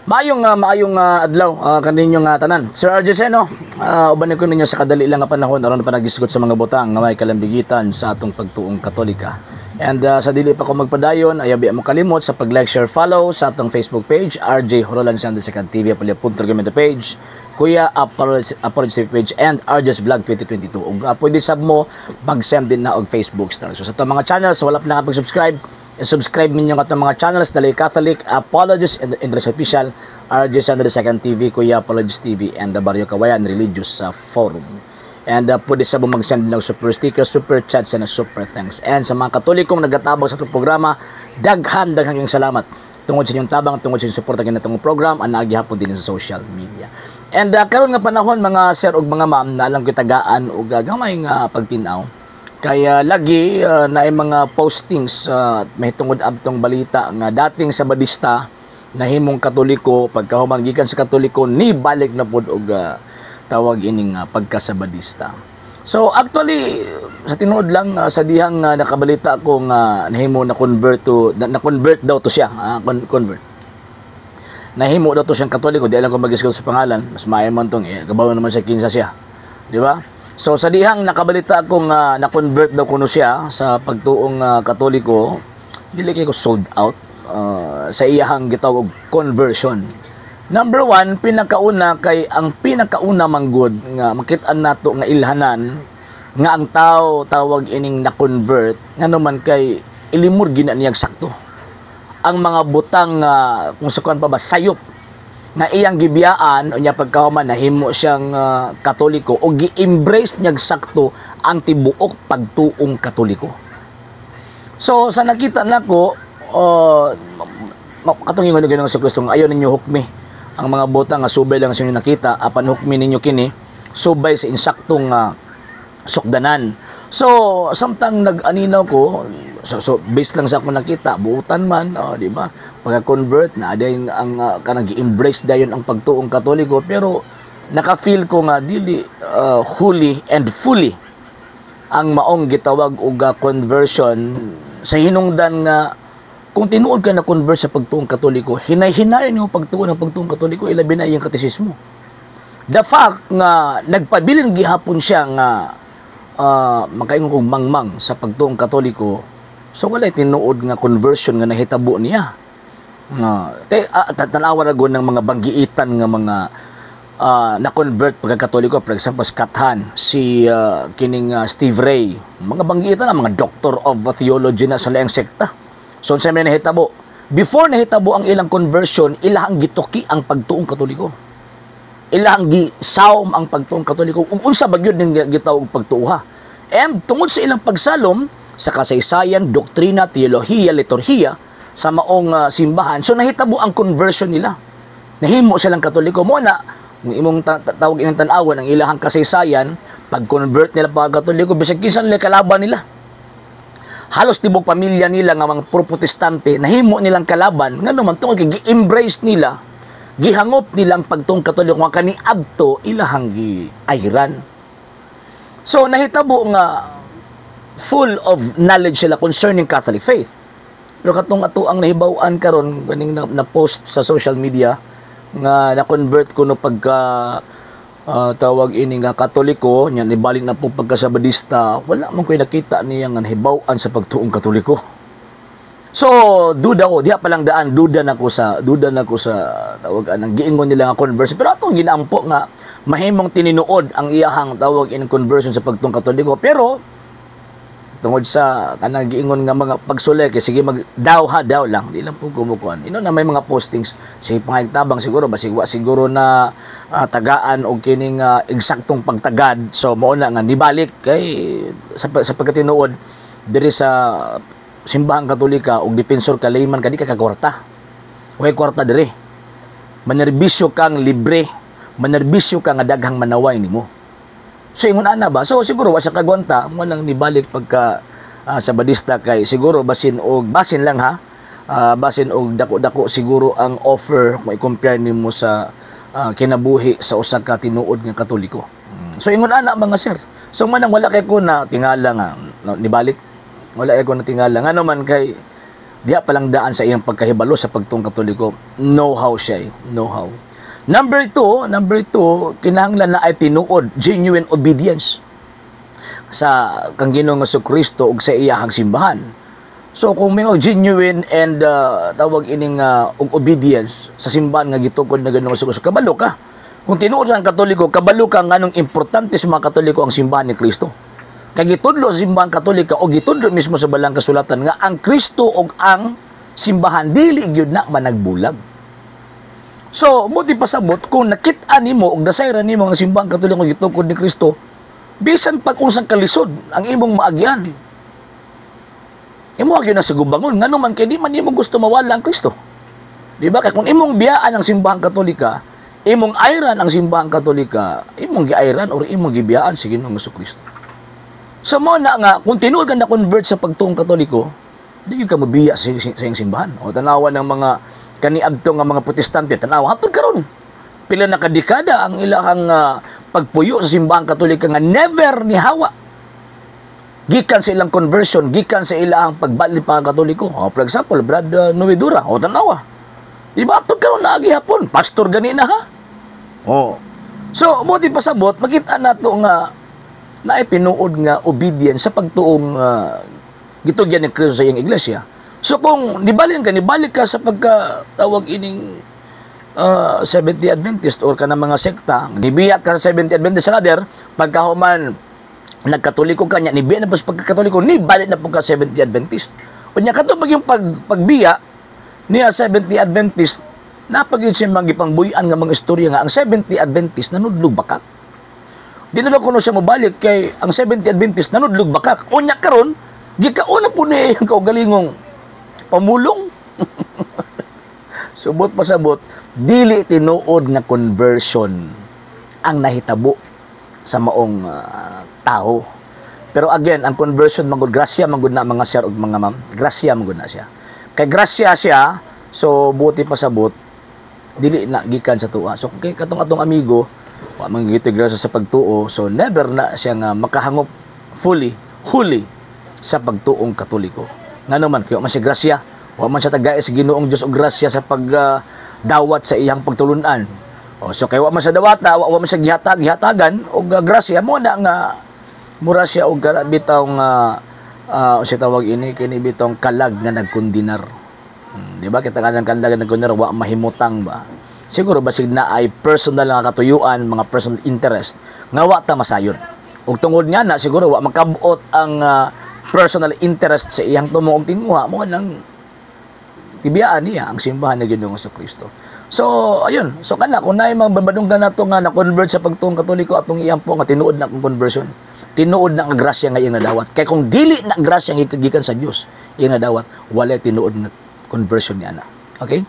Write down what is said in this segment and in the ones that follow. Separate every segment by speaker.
Speaker 1: Maayong adlaw kaninyo nga tanan. Sir RJ Seno, uban ko ninyo sa kadali lang nga panahon aron pa nagisgot sa mga butang nga may kalambigitan sa atong pagtuong Katolika. And sa dili pa ko magpadayon, ayaw biya mo kalimot sa pag-like, share, follow sa atong Facebook page, RJ Horolan Sanders Second TV, Punto the page, Kuya Apology page, and RJ's Vlog 2022. Ug pwede sab mo mag-send din na og Facebook star. So sa atong mga channels, wala pa nakapag-subscribe, subscribe ninyo ang atong mga channels, Dali Catholic, Apologist and Interest Official, RJ Sanders Second TV, Kuya Apologist TV, and the Barrio Kawayan Religious Forum. And pwede sa mo mag-send ng super sticker, super chats, and super thanks. And sa mga Katolikong nagatabang sa atong programa, daghan daghan kayong salamat tungod sa inyong tabang, tungod sa inyong suporta kinatong program, ang naagihapon din sa social media. And karon nga panahon, mga sir ug mga ma'am, na alam ko tagaan og gamay nga pagtin-aw. Kaya lagi na mga postings mahitungod abtong balita nga dating Sabadista nahimong Katoliko, pagkahuman gikan sa Katoliko ni balik na pod og tawag ining pagkasabadista. So actually, sa tinuod lang, sa dihang nakabalita ko nga nahimo na convert to na convert daw to siya, convert. Nahimo daw to siyang Katoliko, di alam ko mag sa pangalan, mas maayo man tong eh, kabaw naman sa kinsa siya. Di ba? So sa dihang nakabalita ko nga na-convert daw kuno siya sa pagtuong Katoliko, dili kay ko sold out sa iyahang gitawag og conversion. Number one, pinakauna kay ang pinakauna manggod nga makit-an nato nga ilhanan nga ang tao tawag ining na-convert, ngano man kay ilimur gina niyag sakto ang mga butang nga kung sa kuan pa ba sayop nga iyang gibiyaan unya pagkahuman nahimo siyang Katoliko o gi-embrace niyag sakto ang tibuok pagtuong Katoliko. So sa nakita nako, katong ingon ni Ginoong Kristo nga ayaw ninyo hukmi ang mga butang nga subay lang sa inyo nakita, apan hukmi ninyo kini subay sa insaktong sukdanan. So samtang nag-aninaw ko, so based lang sa akong nakita, buutan man, oh, di ba? Pagka-convert na dayon ang kanang gi-embrace dayon ang pagtuong Katoliko, pero naka-feel ko nga dili wholly and fully ang maong gitawag og conversion, sa hinungdan nga kung tinuod ka na convert sa pagtuong Katoliko, hinay-hinayon yung pagtuon ng pagtuong Katoliko, ilabi na iyang katesismo. The fact nga nagpabilin gihapon siya nga makaingon kong mangmang sa pagtuong Katoliko, so walay tinuod nga conversion nga nahitabo niya. Nga tanawa ra gud ng mga banggiitan nga mga na-convert pagka-Katoliko, for example, Scott Hahn, si kining Steve Ray, mga banggiitan na mga doctor of theology na sa laing sekta. So unsa may nahitabo? Before nahitabo ang ilang conversion, ilahang gituki ang pagtuong Katoliko. Ilahang gisawom ang pagtuong Katoliko. Ug unsa ba gyud ning gitawag pagtuoha? And tungod sa ilang pagsalom sa kasaysayan, doktrina, teolohiya, liturhiya sa maong simbahan, so nahitabo ang conversion nila. Nahimo silang Katoliko. Mo na kung imong tawag ining tan-awon ang ilahang kasaysayan, pag-convert nila pag Katoliko, bisag kinsa nila kalaban nila. Halos tibok pamilya nila nga mga pro-Protestante nahimo nilang kalaban, ngano man tungod kay gi-embrace nila, gihangop nila ang pagtuong Katoliko nga kaniadto ilahang gi-ayran. So nahitabo nga full of knowledge sila concerning Catholic faith. Pero katong ato ang nahibaw-an karon ganing na post sa social media nga na-convert kuno pagka tawag ini nga Katoliko nya nibalik na po pagka Sabadista, wala man ko'y nakita niya nga nahibaw-an sa pagtuong Katoliko. So duda ko diha pa lang daan, duda na ko sa tawag anang giingon nila nga conversion, pero atong ginaampo nga mahimong tininuod ang iyahang tawag in conversion sa pagtuong Katoliko. Pero tungod sa kanang giingon nga mga pagsulay kay sige mag daw ha daw lang, di lang po kumukuan ino na may mga postings, sige pangayag tabang siguro basig wa siguro na tagaan og kining eksaktong pagtagad. So mao na nga nibalik kay sa pagkatinuod diri sa simbahang Katolika og defensor ka, layman ka, di ka kagwarta. Way kwarta diri. Manerbisyo kang libre, manerbisyo ka nga daghang manaway nimo. So ingon ana ba? So siguro wa siya kagwanta, mo lang nibalik pagka Sabadista kay siguro basin og basin lang ha. Basin og dako-dako siguro ang offer kung i-compare nimo sa kinabuhi sa usa ka tinuod nga Katoliko. So ingon ana, mga sir. So manang wala kay ko na tingala nga no, nibalik. Wala kay ko na tingala ngano man kay Diha pa lang daan sa iyang pagkahibalo sa pagtuong Katoliko. Know how siya eh. Know how. Number two, kinahanglan na ay tinuod, genuine obedience sa kang Ginoong Kristo ug sa iyahang simbahan. So kung may genuine and tawag ining og obedience sa simbahan nga gitukod na Ginoong Kristo, kabalo ka. Kung tinuod ang Katoliko, kabalo ka nganong importante sa mga Katoliko ang simbahan ni Kristo. Kay gitudlo sa simbahan Katolika o gitudlo mismo sa Balang Kasulatan nga ang Kristo ug ang simbahan dili gyud na managbulag. So, mo di pasabot kung nakit-an nimo og nasayran nimo ang simbahan Katoliko gitukod ni Kristo, bisan pag unsang kalisod ang imong maagyan. Imo gyud na sa gubangon, ngano man kay di man nimo gusto mawala ang Kristo. Di ba? Kay kung imong biyaan ang simbahan Katolika, imong ayran ang simbahan Katolika, imong giayran or imong gibiyaan si Ginoong Kristo. So mo na nga kung tinuod ka na convert sa pagtuong Katoliko, di gyud ka mabiya sa iyang simbahan. O tanawa ng mga kaniadto nga mga Protestante, tanawa hantod karon. Pila na kadekada ang ilahang pagpuyo sa simbahan Katolika nga never ni hawa gikan sa ilang conversion, gikan sa ilang pagbalik pa Katoliko. O, for example, Brad Noedura, o tanawa. Di ba hantod karon naa gihapon, pastor gani na ha. Oh. So, mo di pasabot, makita nato nga naay tinuod nga obedience sa pagtuong gitugyan ni Kristo sa iyang iglesia. So kung nibalik ka sa pagka tawag ining Seventh-day Adventist or kanang mga sekta, nibiya ka sa Seventh-day Adventist rather, pagkahuman nagkatoliko ka niya, nibiya na po sa pagkakatoliko, nibalik na po ka Seventh-day Adventist. Unya kato pag yung pagbiya niya Seventh-day Adventist, napagid siya mga gipangbuyan nga mga istorya nga ang Seventh-day Adventist nanudlog bakak. Di na lang kuno siya mobalik kay ang Seventh-day Adventist nanudlog bakak. Unya karon, gikauna po niya yung kaugalingong pamulong. Subot pasabot, dili tinuod nga conversion ang nahitabo sa maong tao. Pero again, ang conversion manggod grasya manggod na, mga sir ug mga ma'am. Grasya manggod na siya. Kay grasya siya, so buti pasabot dili na gikan sa tuwa. So kay katong atong amigo, wa man gito'y grasya sa pagtuo, so never na siya nga makahangop fully, wholly sa pagtuong Katoliko. Ngano man kay wa man siya grasya, wa man siya tagay sa Ginoong Dios og grasya sa pagdawat sa iyang pagtulunan. O, so kay wa man siya dawata, wa man siya gihatagan og grasya, mo na nga mura siya og kana bitawng unsay tawag ini, kini bitawng kalag nga nagkundinar. Di ba kita kanang kalag nga nagkundinar, wa mahimutang ba? Siguro basig na ay personal nga katuyuan, mga personal interest nga wa ta masayon. Ug tungod nga na siguro wa makabot ang personal interest sa iyang tumo og tinguha, mo nang gibiyaan niya ang simbahan ni Ginoong Kristo. So, ayun. So, kana, kung naay mga babadunggan nato nga na-convert sa pagtuong Katoliko, atong iampo nga tinuod na ang conversion. Tinuod na ang grasya nga iyang nadawat. Kay kung dili na ang grasya nga gikan sa Dios iyang nadawat, wala tinuod nga conversion niya na. Okay?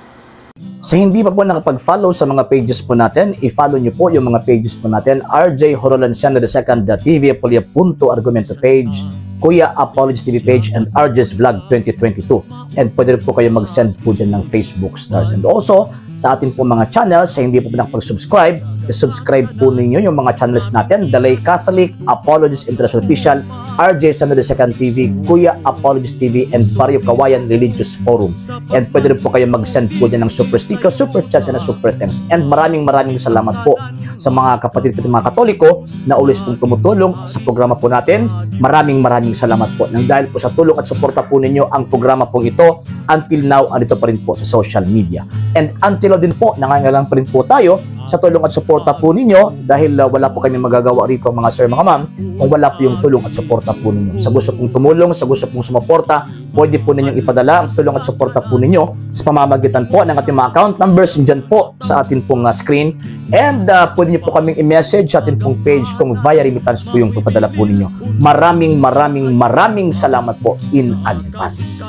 Speaker 1: Sa hindi pa po nakapag-follow sa mga pages po natin, i-follow nyo po yung mga pages po natin. RJ Horolanciano II, TV Apolia Punto Argumento page, Kuya Apologies TV page, and RJ's Vlog 2022. And pwede rin po kayo mag-send po dyan ng Facebook stars. And also, sa ating po mga channels, sa hindi po nakapag-subscribe, i-subscribe po ninyo yung mga channels natin. The Lay Catholic, Apologies International Official, RJ Samuel II TV, Kuya Apologies TV, and Barrio Kawayan Religious Forum. And pwede rin po kayo mag-send po dyan ng super sticker, super chats, and super thanks. And maraming maraming salamat po sa mga kapatid ko, mga Katoliko na always pong tumutulong sa programa po natin. Maraming maraming salamat po. Nang dahil po sa tulong at suporta po ninyo, ang programa pong ito until now andito pa rin po sa social media. And until now din po, nangangailangan pa rin po tayo sa tulong at suporta po ninyo dahil wala po kami magagawa rito, mga sir, mga ma'am, kung wala po yung tulong at suporta po ninyo. Sa gusto pong tumulong, sa gusto pong sumuporta, pwede po ninyong ipadala ang tulong at suporta po ninyo sa pamamagitan po ng ating mga account numbers dyan po sa atin pong screen. And pwede niyo po kaming i-message sa atin pong page kung via remittance po yung papadala po ninyo. Maraming maraming maraming salamat po in advance.